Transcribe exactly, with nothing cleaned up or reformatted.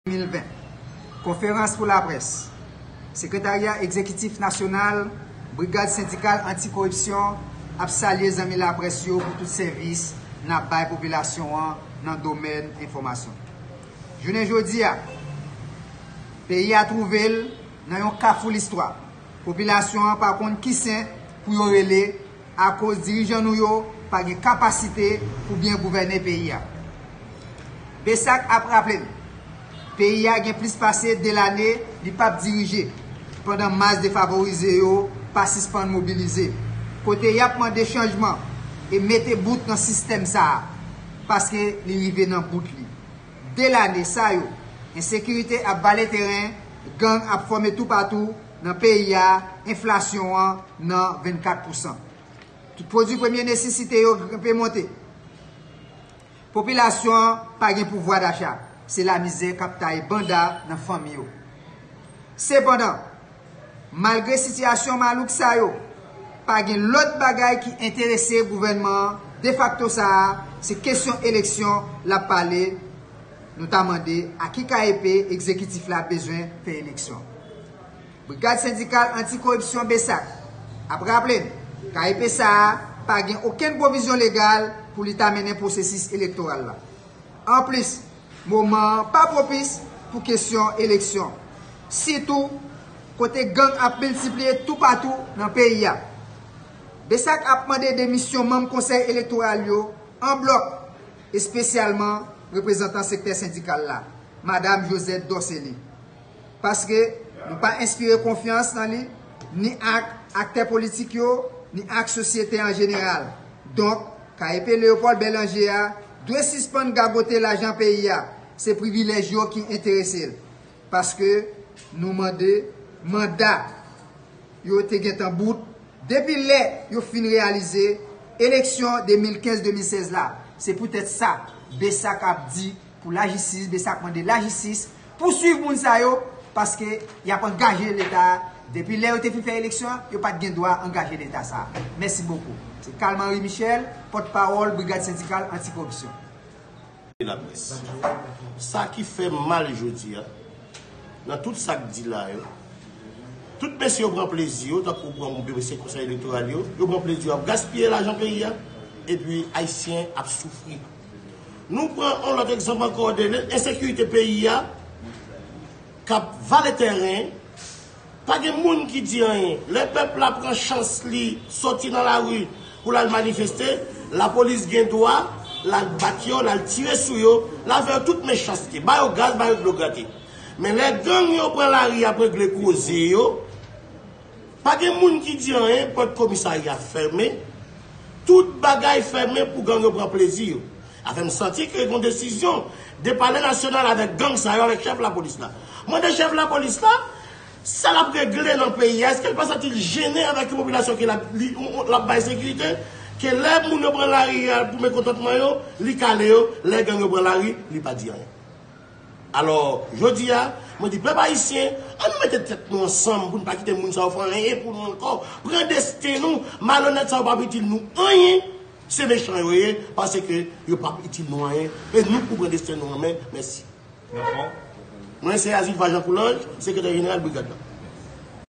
mil ven. Konferans pou laprès. Sekretarya Egzekitif Nasyonal, Brigad Sendikal Anti-Koripsyon ap salye zanmi laprès yo pou tout sèvis n ap bay popilasyon an nan domèn enfòmasyon. Jounen jodi a, peyi a twouve l nan yon kafou listwa. Popilasyon an pa konn ki sen pou yo rele akoz dirijan nou yo pa gen kapasite pou byen gouvène peyi a. BSAC ap raple n, peyi a gen plis pase de lane li p ap dirije, pandan mas defavorize yo pa sispann mobilize, kote y ap mande chanjman e mete bout nan sistèm sa a, paske li rive nan bout li. De lane sa yo, ensekirite ap vale teren, gang ap fòme toupatou nan peyi a, enflasyon an nan vennkat pousan. Tout pwodui premye nesesite yo grenpe monte. Popilasyon an pa gen pouvwa dacha, se lamizè k ap taye banda nan fanmi yo. Sepandan, malgre sitiyasyon malouk sa yo, pa gen lòt bagay ki enterese gouvènman an defakto sa a, se kesyon eleksyon l ap pale. Nou ta mande a ki K E P egzekitif la bezwen fè eleksyon. Brigad Sendikal Anti-Koripsyon, BSAC, ap raple n, K E P sa a pa gen okenn pwovizyon legal pou li ta mennen pwosesis elektoral la. Anplis, moman an pa pwopis pou kesyon eleksyon, sitou kote gang ap miltipliye toupatou nan peyi a. BSAC ap mande demisyon manm Konsèy Elektoral yo an blòk, espesyalman reprezantan sektè sendikal la, Madam Josette Dorcély, paske nou pa enspire konfyans nan li, ni ak aktè politik yo, ni ak sosyete an jeneral. Donk, K E P Léopold Bélanger a dwe sispann gagote lajan peyi a. Se privilèj yo ki enterese l. Paske nou mande manda yo te gentan bout depi lè yo fin reyalize eleksyon de mil kenz de mil sèz la. Se poutèt sa, BSAC ap di pou lajistis, BSAC mande lajistis pouswiv moun sa yo, paske y ap angaje Leta a. Depi lè yo te fin fè eleksyon an, yo pa t gen dwa angaje Leta sa a. Mèsi bokou. Se Carl Henry Michel, pòtpawòl Brigad Sendikal Anti-Koripsyon. Laprès. Sa ki fè m mal jodi a, nan tout sa k di la yo, tout mesye yo pran plezi yo, tankou pran mesye konsèy elektoral yo, yo pran plezi yo ap gaspiye lajan peyi a, epi Ayisyen ap soufri. Nou pran yon lòt egzanp ankò de ensekirite peyi a k ap vale teren. Pa gen moun ki di anyen. Lè pèp la pran chans li soti nan lari pou l al manifeste, lapolis gen dwa l al bat yo, l al tire sou yo, l al fè yo tout mechanste, ba yo gaz, ba yo dlo grate. Men lè gang yo pran lari ap regle koze yo, pa gen moun ki di anyen, pòt komisarya fèmen, tout bagay fèmen pou gang yo pran plezi yo. Sa fè m santi ke gen yon desizyon de Palè Nasyonal avèk gang sa yo, avèk chèf lapolis la. Mande chèf lapolis la, sa l ap regle nan peyi a, èske l pa santi l jennen avèk yon popilasyon ke l ap, li, l ap bay sekirite, ke lè moun yo pran lari a pou mekontantman yo, li kale yo, lè gang yo pran lari, li pa di anyen. Alò, jodi a, mwen di pèp ayisyen, ann nou mete tèt nou ansanm pou n pa kite moun sa yo fè anyen pou nou ankò. Pran desten nou, malonèt sa yo p ap itil nou anyen, se mechan yo ye, paske yo p ap itil nou anyen, e nou pou pran desten nou an men, mèsi. Mwen se Azilva Jean Coulanges, sekretè jeneral brigad la.